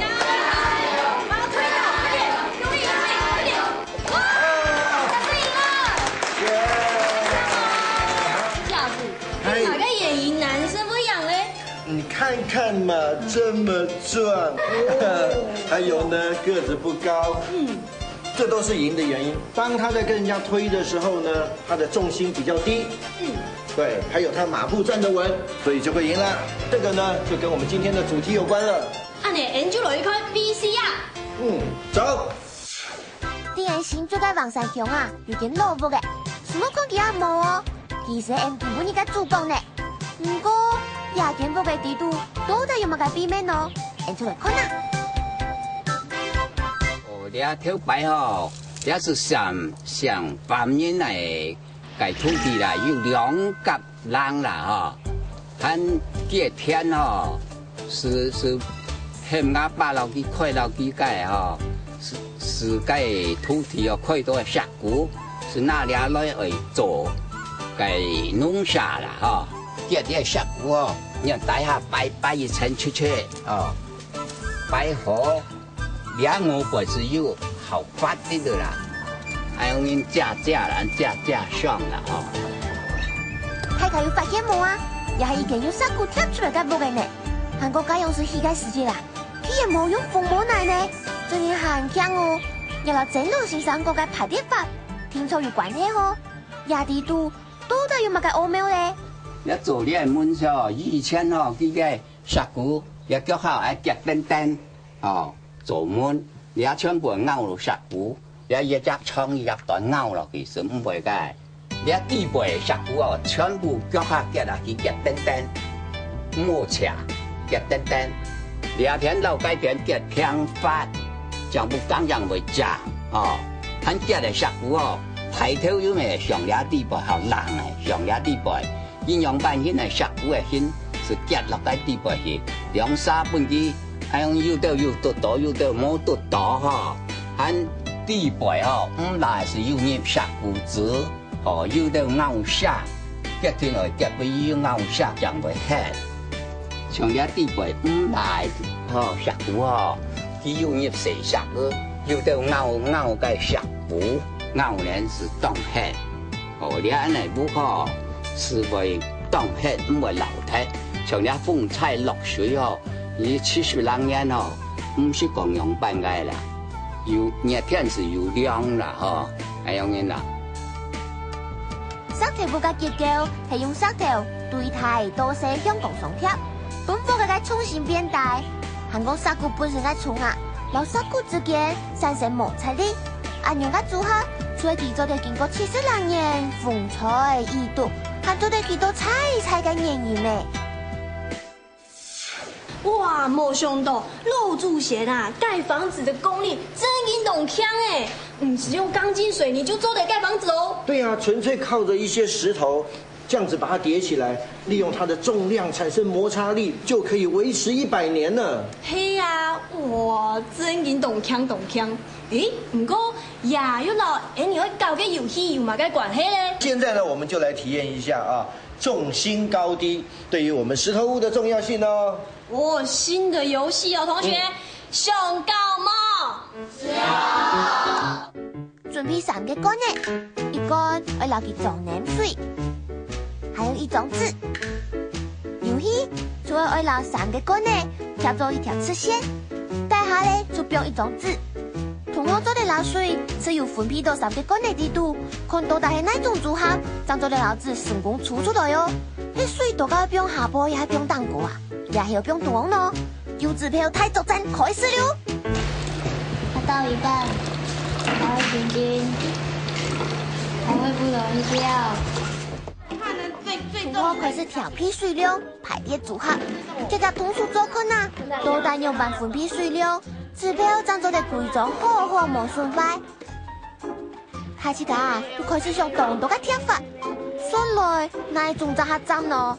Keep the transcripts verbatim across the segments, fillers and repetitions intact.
加油！把它推倒，快点，用力，用力，快点！哇，他是赢了！耶！架子，哎。哪个野营男生不会养嘞？你看看嘛，这么壮，还有呢，个子不高，嗯，这都是赢的原因。当他在跟人家推的时候呢，他的重心比较低，嗯，对，还有他马步站得稳，所以就会赢了。这个呢，就跟我们今天的主题有关了。恁呢，俺就來去看V C R。嗯，走。 在俺新竹个橫山鄉啊，有間老屋个，樹木看起來無哦，其實係今晡日个主角呢。毋過，這間屋个底肚到底有麼个秘密呢？俺出來看啊！哦，這頭擺吼，這係上上半年來个土地啦，有兩甲 零啦吼，還該田吼，係係喊阿爸摎佢開摎佢个吼，係係該土地哦，開到石牯，係拿這來愛做該農舍啦吼。該个石牯哦，你看底下擺擺一層出去哦，擺好。 這外背係有好發个啦，還有人借借啦，借借上啦吼。大家有發現無啊？這係一間用石牯疊出來个屋仔呢。還過該樣式起个時節啊，佢也無用風無泥呢，真係還慶哦！這摎曾老先生講个排列法，定著有關係吼。這底肚到底有麼个奧妙咧？這做這門哦，以前吼，佢个石牯，這腳下愛結等等。 哦，做門，這全部拗落石牯，這一隻長一隻短拗落去係毋會个。這底背石牯哦，全部腳下結啊，去結等等，毋好斜，結等等。這片摎該片結平滑，正毋會剛正會斜哦。還結个石牯哦，抬頭有無向這底背好冷个，向這底背。 恁樣般形个石牯个形係結落該底背去，兩儕分佢，恁樣有兜有堵著，有兜無堵著吼。還底背吼，毋但係有入石牯子，吼，有兜拗石，結起來結尾有拗石正會忒。像這底背毋但吼，石牯吼，佢有入細石个，有兜拗拗个石牯，拗呢係當忒。 哦，這恁呢屋吼，係會當忒，毋會漏忒。像這風搓落水吼，佢七十零年吼，毋係講樣般个啦。有熱天係有涼啦吼，恁樣个啦。石頭屋个結構係用石頭對大到細向高上疊，分屋仔个重心變大。 還過石牯本身个重啊，摎石牯之間產生摩擦力，恁樣个組合，就係佢做得經過七十零年風吹雨打，還做得起到再再个原因呢。哇，無想到老祖先啊，蓋房子的功力真經當強欸！毋使用鋼筋水泥就做得蓋房子哦。對啊，純粹靠著一些石頭， 這樣子把它疊起來，利用它的重量產生摩擦力，就可以維持一百年了。係啊，哇，真經當強當強。誒，毋過，這又摎𠊎等愛搞个遊戲有麼个關係咧？現在呢，我們就來體驗一下啊，重心高低对于我们石头屋的重要性哦。哦，新的游戏哦，同学，想到吗？準備三個罐仔，一罐愛撈佢裝淰水，還有一張紙。遊戲除了愛撈三個罐仔，貼做一條直線，底下咧就放一張紙。同學做得撈水，就有分配到三個罐仔裡肚，看到底係哪種組合，正做得撈紙成功抽出來哦。該水到底愛放下背也係放頂高啊？也係愛放中央呢？ 有紙票大作戰開始了！他到一半，他会平均，他会不容易掉。同學開始調配水量，排列組合，遽遽動手做看啊，到底仰般分配水量，紙票正做得歸張好好無損壞。大自家又開始想當多个貼法，算來哪一種正較讚呢？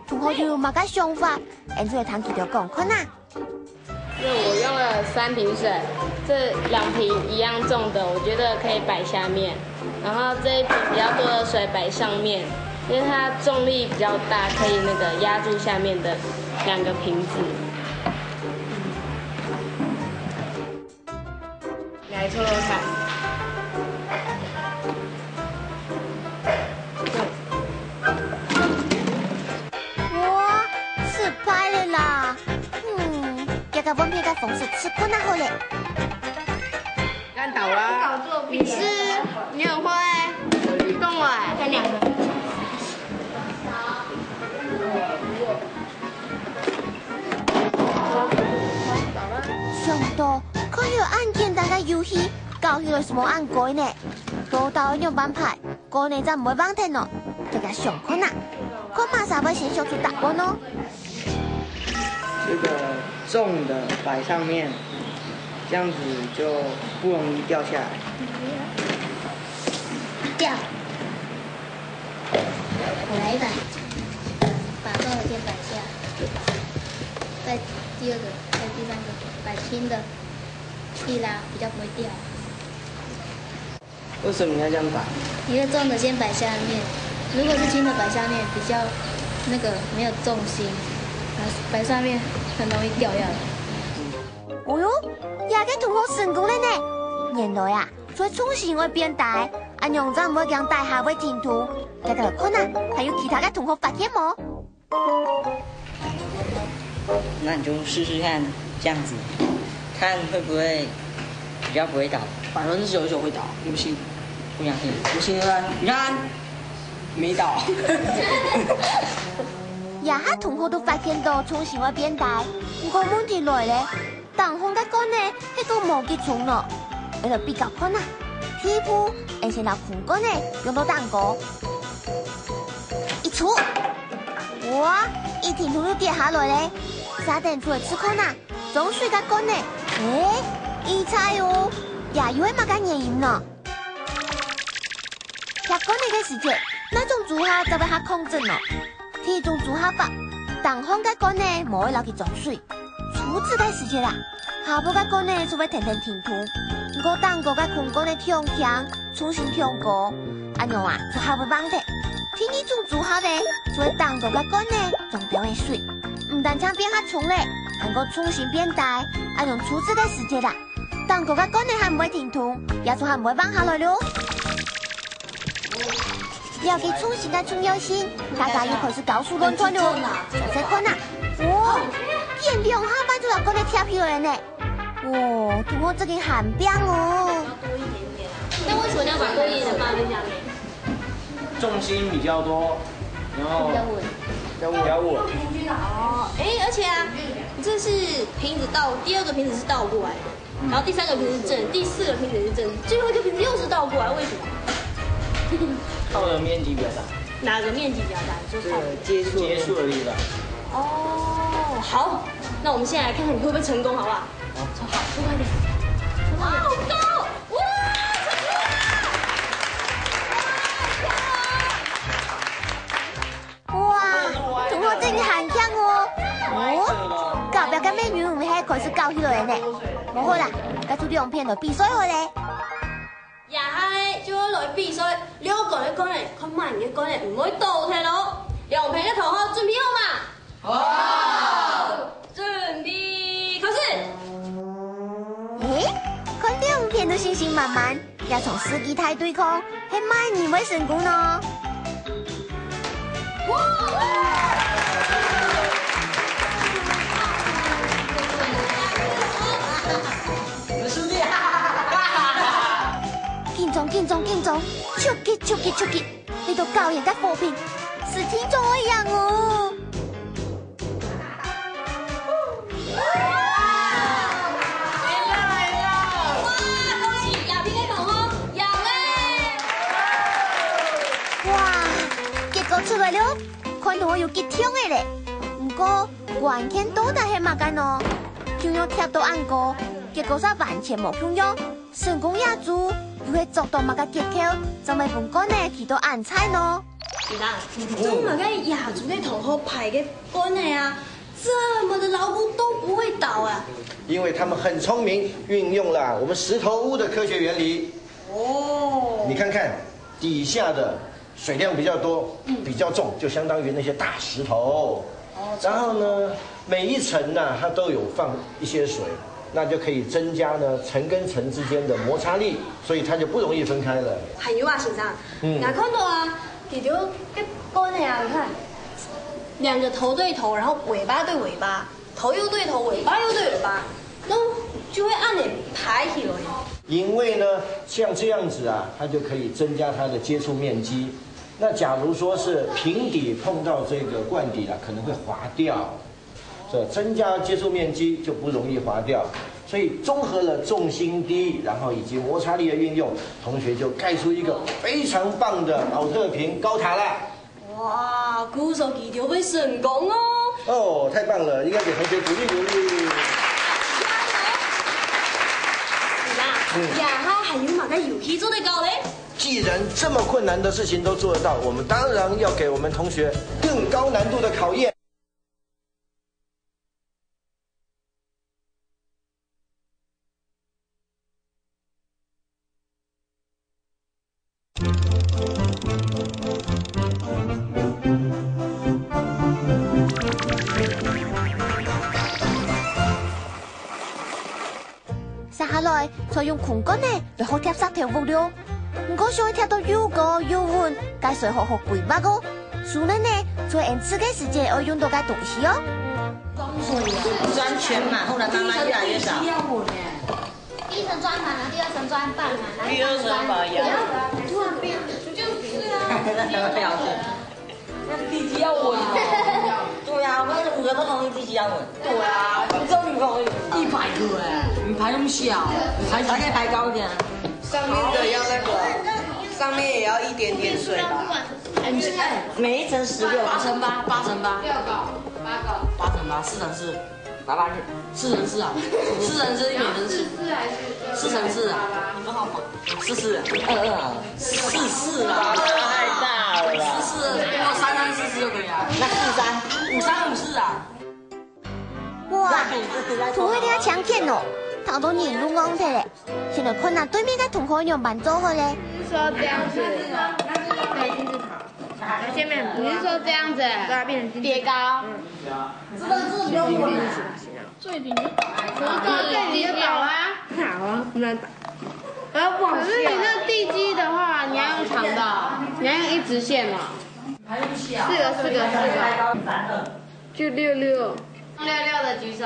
同學又有麼个想法？俺就來聽佢兜講看啊！ 因为我用了三瓶水，这两瓶一样重的，我觉得可以摆下面，然后这一瓶比较多的水摆上面，因为它重力比较大，可以那个压住下面的两个瓶子。来抽抽看。 哇，失敗了啦！嗯，這个換別个方式試看啊好了。看到啊，你是你很会，动哎。想到看有恁簡單个遊戲，搞起來係無恁該呢。到底愛仰般排？ 罐仔正毋會橫忒哦，大家想看啊，看麼儕會先想出答案哦。这个重的摆上面，这样子就不容易掉下来。掉。我来一把，把重的先摆下，再第二个，再第三个，摆轻的，一拉比较不会掉。 为什么你要这样摆？一个重的先摆下面，如果是轻的摆下面，比较那个没有重心，摆上面很容易掉下来。哦哟，這个同學成功了呢！原來啊，做重心愛變大，恁樣正毋會驚底下會停動。大家來看啊，還有其他个同學發現無？ 那你就试试看，这样子，看会不会比较不会倒。百分之九十九会倒，你不信？不相信？不信对不对？你看，没倒。這下同學都發現到重心會變大，毋過問題來了，頂項个罐仔係講無幾重呢。愛來比較看啊，第一步，俺先拿空罐仔放到頂高，一抽， 哇，一停動就跌下來了！續等出來試看啊，裝水个罐仔，誒，異彩哦！這又係麼个原因呢？擗罐仔个時節，哪種組合正會較抗震呢？第一種組合法，頂項个罐仔無愛摎佢裝水， 抽紙个時節啊，下背个罐仔就會跈等停動，毋過頂高个空罐仔忒輕，重心忒高，恁樣啊就較會橫忒。第二種組合呢，就係頂高个罐仔裝兜仔水，毋單淨變較重了，還過重心變大，恁樣抽紙个時節啊，頂高个罐仔還毋會停動，也就還毋會橫下來囉。 了解重心个重要性，大家又開始搞手亂轉囉。再看啊，哇，竟然兩下半就摎罐仔擗起來呢！哇，同學真个還拚哦！那为什么要把多一点的放在下面？重心比较多，然后比较稳，比较稳。哦，哎，而且啊，这是瓶子倒，第二个瓶子是倒过来的。 然后第三个瓶子是正，第四个瓶子也是正，最后一个瓶子又是倒过来，为什么？倒的面积比较大。哪个面积比较大？你说这倒。个接触的接触的力量。哦，好，那我们现在来看看你会不会成功，好不好？好，出快点，出快点。哇，好高！哇，成功了！哇，同學真个還慶哦！哦，隔壁个美女毋係開始搞起來呢？無好啦，該就兩片來比賽好咧。這下呢，就愛來比賽，兩个人个罐仔，看麼人个罐仔毋會倒忒咯。兩片个同學準備好嗎？好。準備，開始。誒，看兩片都信心滿滿，這場世紀大對抗，係麼人會成功呢？哇！緊張，緊張，緊張，出擊，出擊，出擊！ 這道考驗个火拼，係定著會贏哦！哇，恭喜亞平个同學贏咧！哇，結果出來了，看到有幾暢个咧。毋過，關鍵到底係麼个呢？共樣貼到恁高，結果煞完全無共樣。 成功野豬又係著到麼个訣竅，正會分罐仔企到恁在呢？先生，你做麼个野豬个同學排个罐仔啊，這麼个牢固都不會倒啊？因為他們很聰明，運用了我們石頭屋的科學原理。哦。你看看，底下的水量比較多，嗯。比較重，就相當於那些大石頭。哦，然後呢，每一層呢，它都有放一些水，那就可以增加呢，層跟層之間的摩擦力，所以它就不容易分開了。還有啊，先生，嗯。𠊎看到啊，佢兜个罐仔啊，你看，兩個頭對頭，然後尾巴對尾巴， 頭又對頭，尾巴又對尾巴，那就會恁仔排起來。因為呢，像這樣子啊，它就可以增加它的接觸面積。那假如說是平底碰到這個罐底啊，可能會滑掉，所以增加接觸面積就不容易滑掉。所以綜合了重心低，然後以及摩擦力的運用，同學就蓋出一個非常棒的寶特瓶高塔啦。 哇，鼓手佢兜會成功哦！哦，太棒了，應該給同學鼓勵鼓勵。係啦，嗯。這下還有麼个遊戲做得搞咧？既然這麼困難的事情都做得到，我們當然要給我們同學更高難度的考驗。 接下來，就用空罐仔來學貼石頭屋了。毋過想愛貼到又高又穩，該需要好好規劃哦。手裡呢，就係𫣆試个時節愛用到个東西哦。磚全滿，後來慢慢越來越少。 第一層磚滿了，第二層磚半滿，然後第二層把它壓。就是啊。那地基要穩哦。對啊，我們五個都同意地基要穩。對啊，你只有五個而已。一百個哎，你排那麼小，你排，還可以排高一點啊。上面的要那個，上面也要一點點水吧。哎，你現在每一層十六，八乘八，八乘八，六個，八個，八乘八，四乘四。 八八日，四乘四啊，四乘四一点四四，四乘四啊，你们好吗？四四，二二啊，四四啊，太大了啦。四四，如果三三四四就可以啊。那四三，五三五四啊。哇，同學你也強健哦，頭都人都戇忒咧。先來看下對面个同學仰般做好咧。是說這樣子，對，金字塔。前面，你是說這樣子？對啊，變成金字塔。疊高。嗯。這個字比較穩。 最頂就倒啊。可是最頂就倒啊。好啊，那倒。我要往下。可是你那地基的話，你要用長的哦，你要用一直線哦。四個，四個，四個。就六六。六六的舉手。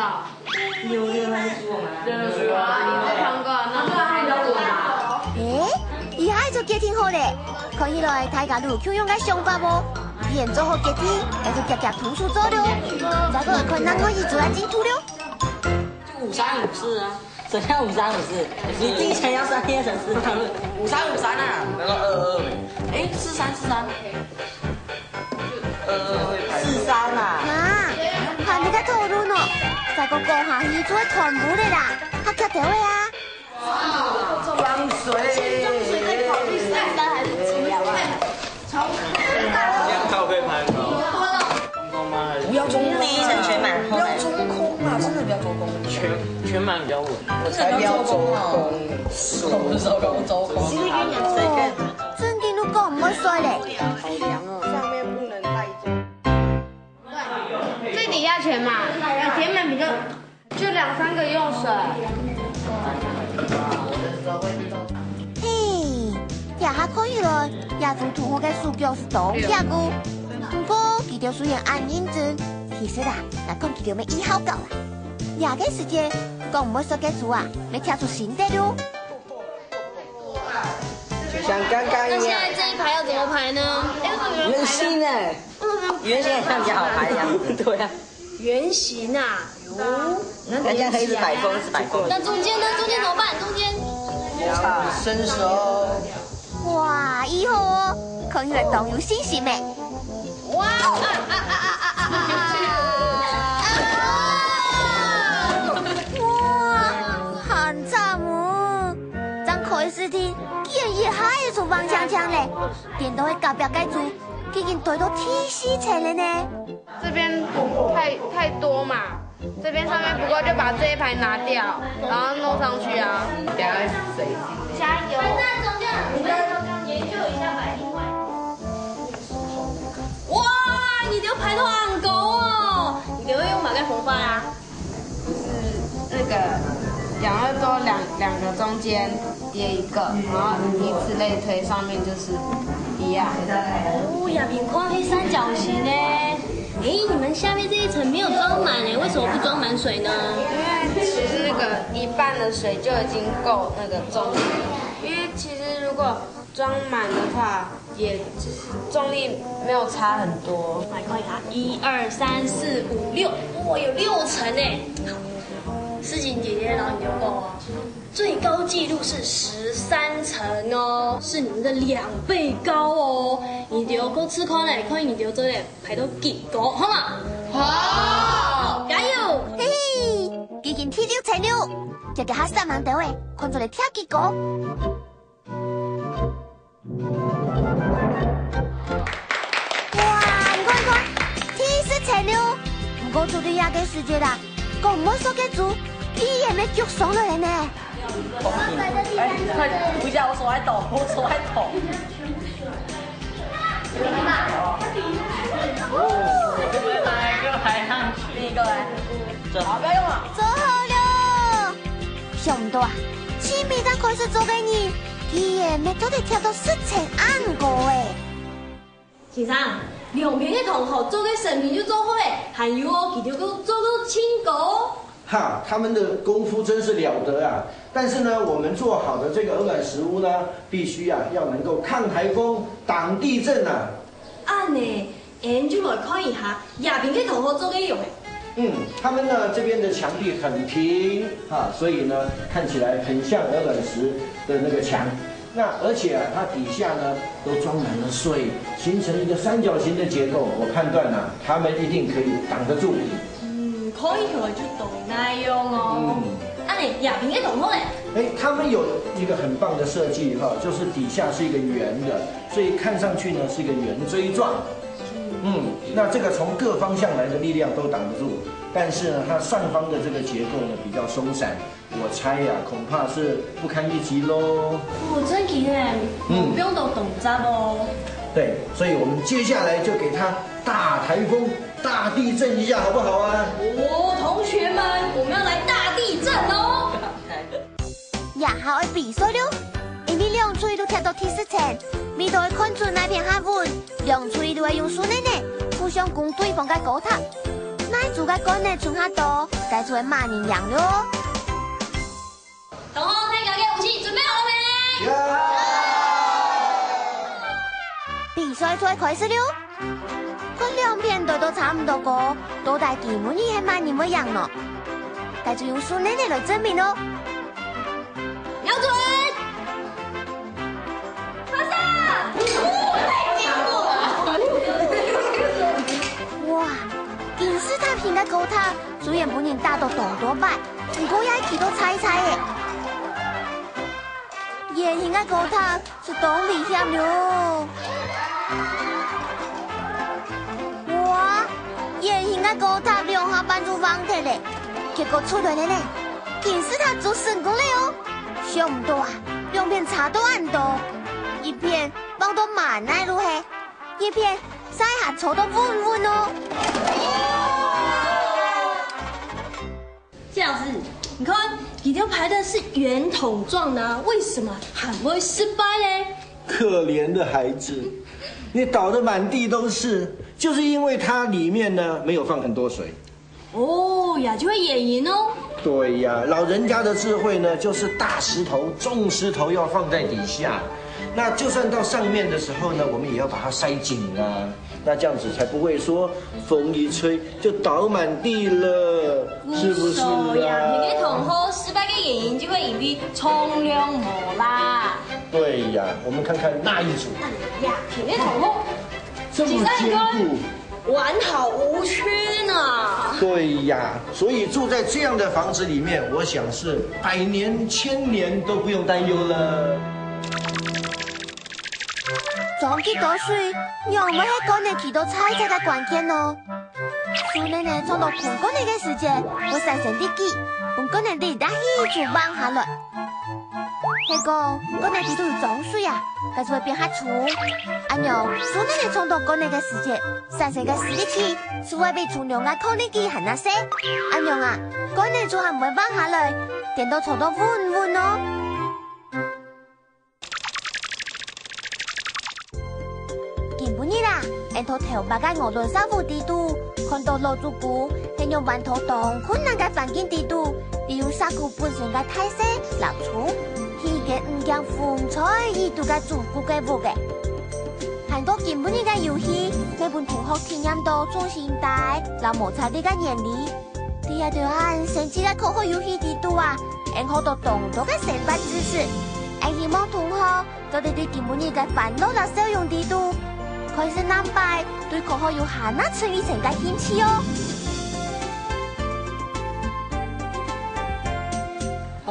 六六那是輸我們啊。六六輸啊，一直通過，那我們還是輸啊。誒，一下就決定好咧，看起來大家都有共樣个想法哦。既然做好決定，那就遽遽動手做了。再過來看另外一組个進度了。 就五三五四啊。什麼叫五三五四？你第一層要三，第二層四。五三五三啊。那個二二沒？哎，四三四三。二二會排。四三啊。啊，還在該討論哦，再過講下去就會斷烏咧啦，較劇烈个啊。裝水。裝水在考慮四三還是七啊？ 要靠背拍高。中空嗎？還是不要中空啊，不要中空啊，真的不要中空。全，全滿比較穩。我才不要中空，我不是中空，中空。真的都講毋會衰咧。好涼哦。上面不能帶。加錢嘛，以前買比較就兩三個用水。嘿，這下看起來，這組同學个手腳係當遽个。毋過，佢兜雖然恁認真，其實啊，𠊎看佢兜乜異好搞啊。這个時節，講毋會摔个珠啊，乜跳出新个路。像剛剛一樣。那現在這一排要怎麼排呢？哎，為什麼你們排的？圓形呢？圓形看起來好排的樣子。對啊。圓形啊，喲，那人家可以是擺動，是擺動。那中間呢？中間怎麼辦？中間？伸手。哇，以後哦，可能會當有信心咩。哇！啊啊啊啊啊啊啊！哇，還慘哦！正開始跳，竟然一下就撞青青咧，顛倒係隔壁該組，已經跌到第四層了呢。 這邊太，太多嘛，這邊上面不夠就把這一排拿掉，然後弄上去啊。等下誰？加油！那中間，我們再研究一下擺另外。哇，你兜排到恁高哦！你兜會用麼个方法啊？就是那個養樂多兩，兩個中間 疊一個，然後以此類推，上面就是一樣。哦，亞平看係三角形呢。誒，你們下面這一層沒有裝滿誒，為什麼不裝滿水呢？因為其實那個一半的水就已經夠那個重力，因為其實如果裝滿的話，也重力沒有差很多。來看一下，一二三四五六，哇，有六層誒。好，詩琴姐姐，然後你就夠哦。 最高紀錄是十三層哦，是你們的兩倍高哦。你兜各自看來，看你兜做得排到幾高，好嗎？好，加油！嘿嘿，已經第六層了，這个還三萬多誒，看做得跳幾高。 哇，你看看，第十層了！毋過就在這个時節啦，講毋會摔个豬，竟然乜趜上來了呢！哎，快扶一下，我手還抖，我手還抖。哦，哪一個排上去？第一個來。好，不要用了。做好了！想毋到啊，盡尾正開始做个人， 竟然乜做得跳到十層恁高誒！先生，兩片个同學做个成品就做好誒，還有哦，佢兜个做到盡高哦。哈，他們的功夫真是了得啊！但是呢，我們做好的這個鵝卵石屋呢，必須啊，要能夠抗颱風、擋地震啊。恁呢， 𫣆就來看一下，這片个同學做个樣誒。嗯，他們呢，這邊的牆壁很平，哈，所以呢，看起來很像鵝卵石的那個牆。那而且啊，它底下呢，都裝滿了水，形成一個三角形的結構。我判斷啊，他們一定可以擋得住。嗯，看起來就當耐用哦。嗯。恁呢，這片个同學咧？誒，他們有一個很棒的設計哈，就是底下是一個圓的， 所以看上去呢是一個圓錐狀。嗯，那這個從各方向來的力量都擋不住，但是呢，它上方的這個結構呢比較鬆散，我猜呀，恐怕是不堪一擊咯。哦，真个誒，嗯，放到動作哦。對，所以我們接下來就給它大颱風、大地震一下，好不好啊？哦，同學們，我們要來大地震哦！ 這下愛比賽了，因為兩隊都跳到第十層，為著愛看準哪片較穩，兩隊都愛用手奶奶互相攻對方个高塔。哪組个高塔伸較多，該組个麼人贏了哦。同學，大家个武器準備好了沒？比賽就愛開始了。 看兩片堆到差毋多高，到底今晡日係麼人會贏呢？該就用手奶奶來證明哦。瞄準！發射！哇，金字塔形个高塔雖然分人打到當多擺，毋過也係企到差差个。圓形个高塔 就當危險了。哇，圓形个高塔兩下半就橫忒咧，結果出來了呢，金字塔就成功了哦！想毋到啊，兩片差到恁多，一片橫到滿哪路去，一片煞還坐到穩穩哦。但是圓筒狀的啊，為什麼還會失敗嘞？可憐的孩子，你倒得滿地都是，就是因為它裡面呢，沒有放很多水。哦，也就係原因哦。對呀，老人家的智慧呢，就是大石頭、重石頭要放在底下，那就算到上面的時候呢，我們也要把它塞緊啊。那這樣子才不會說風一吹就倒滿地了，是不是啊？無錯呀，你个同學失敗个原因就係因為重量無啦。對呀，我們看看那一組。哎呀，你个同學，這麼堅固。完好無缺呢。對呀，所以住在這樣的房子裡面，我想是百年千年都不用擔憂了。 裝幾多水，仰會係罐仔企到在在个關鍵哦。水呢呢裝到空罐仔个時節，會產生力氣，分罐仔裡个氣就橫下來。係講，罐仔裡肚有裝水啊，該就會變較重。恁樣，水呢呢裝到罐仔个時節，產生个施力氣，就會比重量个抗力氣還較細。恁樣啊，罐仔就還毋會橫下來，顛倒坐到穩穩哦。 今晡日啊，𫣆在頭擺个鵝卵石湖裡肚，看到老祖公係仰般在當困難个環境裡肚，利用石牯本身个大細摎粗，起一間毋驚風吹雨打个堅固个屋仔。還過今晡日个遊戲，乜分同學體驗到專心待摎摩擦力个原理。 在這兜恁生趣个科學遊戲裡肚啊，𫣆學到當多个生活知識。𫣆希望同學做得對今晡日个煩惱摎笑容裡肚，開始明白對科學有還較深一層个興趣哦。歡